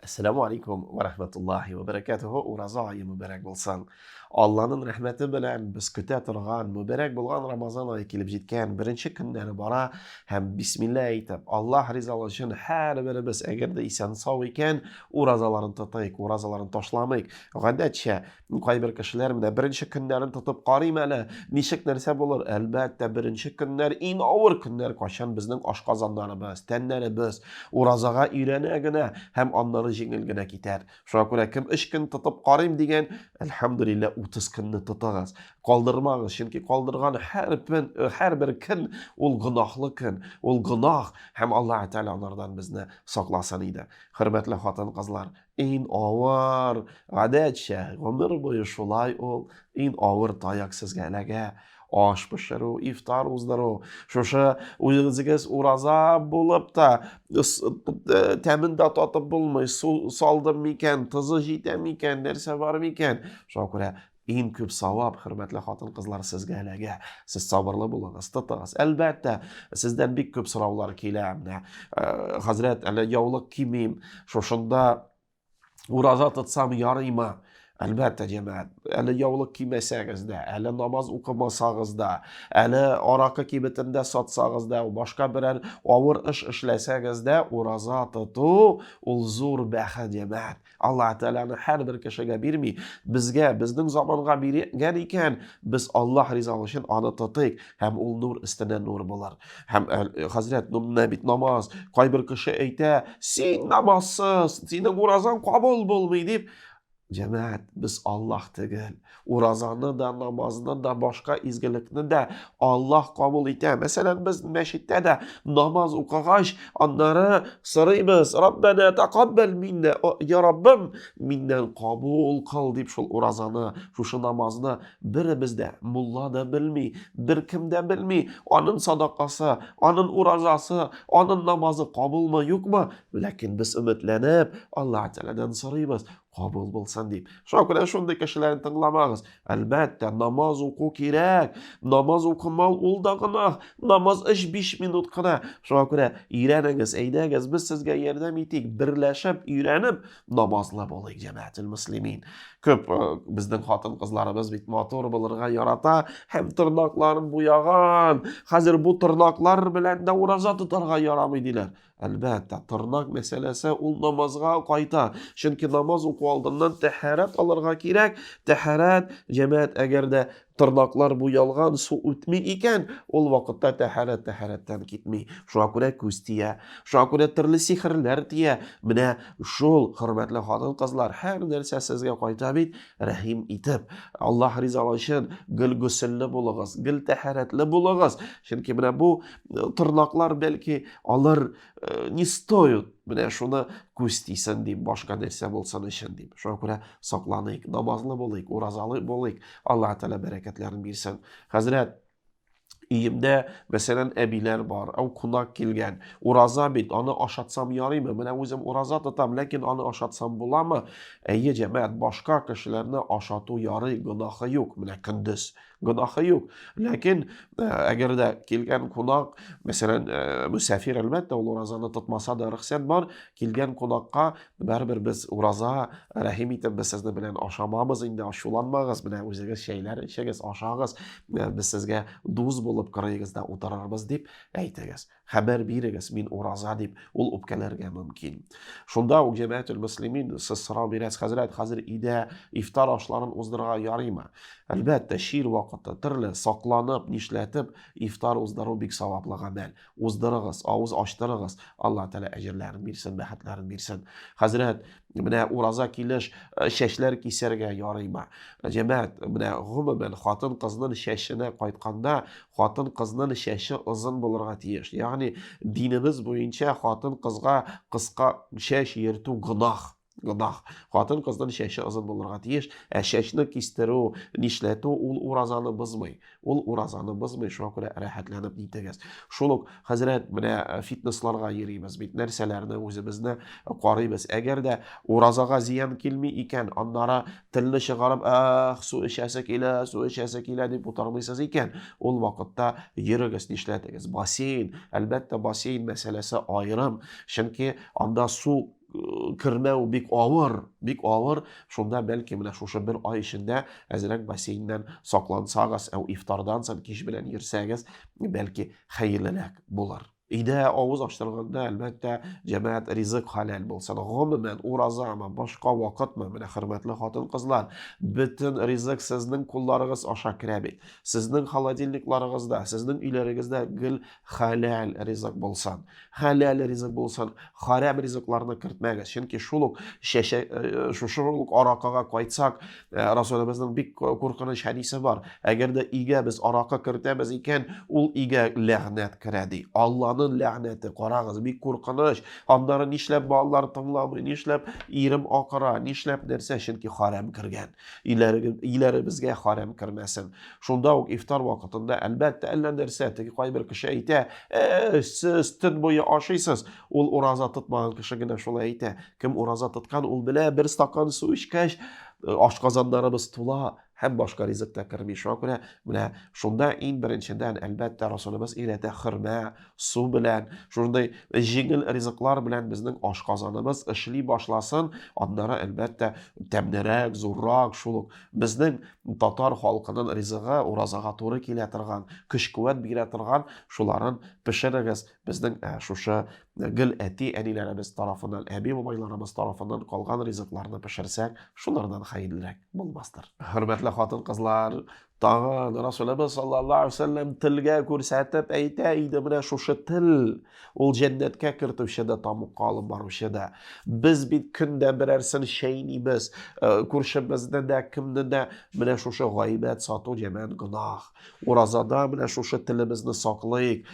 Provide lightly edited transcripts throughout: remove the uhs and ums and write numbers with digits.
Әссәламу алейкум ва рахматуллахи ва баракатуху. Ураза ае мөбарәк булсын. Алланың рәхмәте белән без көтә торган мөбарәк булган Рамазан ае килеп җиткән. Беренче көннәре бара һәм бисмилла әйтеп, Аллаһ ризалыгы өчен һәрберебез, әгәр дә исән сау икән, уразаларын тотыйк, уразаларын ташламыйк. Гадәтчә, кайбер кешеләр менә беренче көннәрен тотып карыйм әле, ничек нәрсә булыр? Әлбәттә, беренче көннәр иң авыр көннәр, кайчан безнең ашказаннарыбыз, тәннәребез уразага өйрәнә генә һәм аннары җиңел генә китәр. Шуңа күрә кем 3 көн тотып карыйм дигән, әлхәмдүлилләһ, 30 көнне тотыгыз. Калдырмагыз, чөнки калдырган һәр көн, һәрбер көн ул гөнаһлы көн, ул гөнаһ һәм Аллаһ Тәгалә анардан безне сакласын иде. Хөрмәтле хатын-кызлар, Иң авыр, гадәтчә, гомер буе шулай ул, иң авыр таяк сезгә эләгә. Аш пешерү, ифтар уздыру, шушы үзегез ураза булып та, тәмен дә татып булмый, су салдым микән, тозы җитә микән, нәрсә бар микән? Шуңа күрә иң күп савап, хөрмәтле хатын-кызлар, сезгә эләгә. Сез сабырлы булыгыз, тотыгыз. Әлбәттә, сездән бик күп сораулар килә. Менә, хәзрәт, әле яулык кимим, шушында ураза тотсам ярыймы? Әлбәттә, җәмәгать, әле яулык кимәсәгез дә, әле намаз укымасагыз да, әле аракы кибетендә сатсагыз да, башка берәр авыр эш эшләсәгез дә, ураза тоту ул зур бәхет, җәмәгать. Аллаһ Тәгалә аны һәрбер кешегә бирми. Безгә, безнең заманга биргән икән, без Аллаһ ризалыгы өчен аны тотыйк, һәм ул нур өстенә нур булыр. Һәм э, хәзрәт, ну менә бит намаз. Кайбер кеше әйтә, син намазсыз, синең уразаң кабул булмый дип. Җәмәгать, без Аллаһ түгел. Уразаны да, намазны да, башка изгелекне дә Аллаһ кабул итә. Мәсәлән, без мәчеттә дә намаз укыгач, аннары сорыйбыз, Раббәнә тәкаббәл миннә, я Раббым, миннән кабул кыл дип шул уразаны, шушы намазны беребез дә, мулла да белми, беркем дә белми, аның садакасы, аның уразасы, аның намазы кабулмы, юкмы? Ләкин без өметләнеп, Аллаһ Тәгаләдән сорыйбыз, кабул булсын дип. Шуңа күрә шундый кешеләрне тыңламагыз. Әлбәттә, намаз уку кирәк. Намаз укымау ул да гөнаһ. Намаз 3-5 минут кына. Шуңа күрә өйрәнегез, әйдәгез, без сезгә ярдәм итик, берләшеп, өйрәнеп, намазлы булыйк, җәмәгател мөслимин. Күп э, безнең хатын-кызларыбыз бит матур булырга ярата һәм тырнакларын буяган. Хәзер бу тырнаклар белән дә ураза тотарга ярамый диләр. Әлбәттә, тырнак мәсьәләсе ул намазга кайта. Чөнки намаз уку алдыннан тәһарәт алырга кирәк. Тәһарәт, җәмәгать, әгәр дә тырнаклар буялган, су үтми икән, ул вакытта тәһарәт тәһарәттән китми. Шуңа күрә күз тия, шуңа күрә төрле сихерләр тия. Менә шул, хөрмәтле хатын-кызлар, һәр нәрсә сезгә кайта бит, рәхим итеп, Аллаһ ризалыгы өчен гел гөселле булыгыз, гел тәһарәтле булыгыз. Чөнки менә бу э, тырнаклар бәлки алар э, не стоят менә шуны күз тисен дип, башка нәрсә булсын өчен дип. Шуңа күрә сакланыйк, намазлы булыйк, уразалы булыйк. Аллаһ Тәгалә бәрәкәтләрен бирсен. Хәзрәт, өемдә, мәсәлән, әбиләр бар, ау кунак килгән. Ураза бит, аны ашатсам ярыймы? Менә үзем ураза тотам, ләкин аны ашатсам буламы? Әйе, җәмәгать, башка кешеләрне ашату ярый, гөнаһы юк. Менә көндез гөнаһы юк. Ләкин э, әгәр дә килгән кунак, мәсәлән, э, мөсафир, әлбәттә, ул уразаны тотмаса да рөхсәт бар. Килгән кунакка барыбер без ураза, рәхим итеп, без сезне белән ашамабыз инде, ачуланмагыз, менә үзегез чәйләр эчегез, ашагыз, э, без сезгә дус булып кырыегызда утырырбыз дип әйтегез. Хәбәр бирегез, мин ураза дип, ул үпкәләргә мөмкин. Шунда ук җәмәгател мөслимин, сез сорау бирәсез, хәзрәт, хәзер өйдә ифтар ашларын уздырырга ярыймы? Әлбәттә, чир вакыты, төрле сакланып, нишләтеп ифтар уздыру бик саваплы гамәл. Уздырыгыз, авыз ачтырыгыз. Аллаһ Тәгалә әҗерләрен бирсен, бәхетләрен бирсен. Хәзрәт, менә ураза килеш э, чәчләр кисәргә ярыймы? Җәмәгать, менә гомумән хатын-кызның чәченә кайтканда, хатын-кызның чәче озын булырга тиеш. Ягъни динебез буенча хатын-кызга кыска чәч йөртү гөнаһ. Гөнаһ. Хатын-кызның чәче озын булырга тиеш, ә чәчне кистерү, нишләтү ул уразаны бозмый. Ул уразаны бозмый, шуңа күрә рәхәтләнеп нитегез. Шул ук, хәзрәт, менә э, фитнесларга йөрибез бит, нәрсәләрне үзебезне карыйбыз. Әгәр дә уразага зыян килми икән, аннары телне чыгарып, ах, су эчәсе килә, су эчәсе килә дип утырмыйсыз икән, ул вакытта йөрегез, нишләтегез. Бассейн, әлбәттә, бассейн мәсьәләсе аерым, чөнки анда су кермәү бик авыр, бик авыр. Шунда бәлки менә шушы бер ай эчендә әзрәк бассейннан саклансагыз, әү ифтардан соң кич белән йөрсәгез, бәлки хәерлерәк булыр. Өйдә авыз ачтырганда, әлбәттә, җәмәгать ризык хәләл булсын. Гомумән, уразамы, башка вакытмы, менә хөрмәтле хатын-кызлар, бөтен ризык сезнең кулларыгыз аша керә бит. Сезнең холодильникларыгызда, сезнең өйләрегездә гел хәләл ризык булсын. Хәләл ризык булсын, харам ризыкларны кертмәгез. Чөнки шул ук чәчә, э, шушы ук аракыга кайтсак, э, Расулыбызның бик куркыныч хәдисе бар. Әгәр дә өйгә без аракы кертәбез икән, ул өйгә ләгънәт керә ди. Алланың ләгънәте, карагыз, бик куркыныч. Аннары нишләп балалар тыңламый, нишләп ирем акыра, нишләп нәрсә, чөнки харам кергән. Өйләребезгә харам кермәсен. Шунда ук ифтар вакытында, әлбәттә, әллә нәрсә, теге кайбер кеше әйтә, э, сез төн буе ашыйсыз. Ул ураза тотмаган кеше генә шулай әйтә. Кем ураза тоткан, ул белә, бер стакан су эчкәч, ашказаннарыбыз тула һәм башка ризык та керми. Шуңа күрә менә шунда иң беренчедән, әлбәттә, Расулыбыз өйрәтә хөрмә, су белән, шундый җиңел ризыклар белән безнең ашказаныбыз эшли башласын, аннары, әлбәттә, тәмлерәк, зуррак, шул ук безнең татар халкының ризыгы уразага туры килә торган, көч-куәт бирә торган шуларын пешерегез. Безнең шушы гел әти-әниләребез тарафыннан, әби-бабайларыбыз тарафыннан калган ризыкларны пешерсәк, шулардан хәерлерәк булмастыр. Хөрмәтле хатын-кызлар, тагын Расулыбыз саллаллаһу алейһи вәсәлләм телгә күрсәтеп әйтә иде, менә шушы тел ул җәннәткә кертүче дә, тамукка алып баручы да. Без бит көндә берәрсен чәйнибез, күршебезне дә, кемне дә, менә шушы гайбәт сату җәмән гөнаһ. Уразада менә шушы телебезне саклыйк.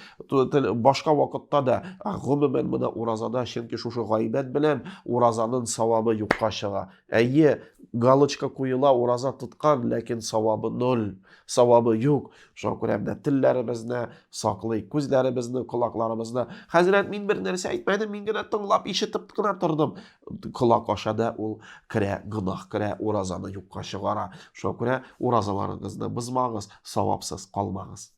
Башка вакытта да, гомумән менә уразада, чөнки шушы гайбәт белән уразаның савабы юкка чыга. Әйе, галочка куела, ураза тоткан, ләкин савабы ноль, савабы юк. Шуңа күрә менә телләребезне саклыйк, күзләребезне, колакларыбызны. Хәзрәт, мин бер нәрсә әйтмәдем, мин генә тыңлап, ишетеп кенә тордым. Колак аша да ул керә, гөнаһ керә, уразаны юкка чыгара. Шуңа күрә уразаларыгызны бозмагыз, савапсыз калмагыз.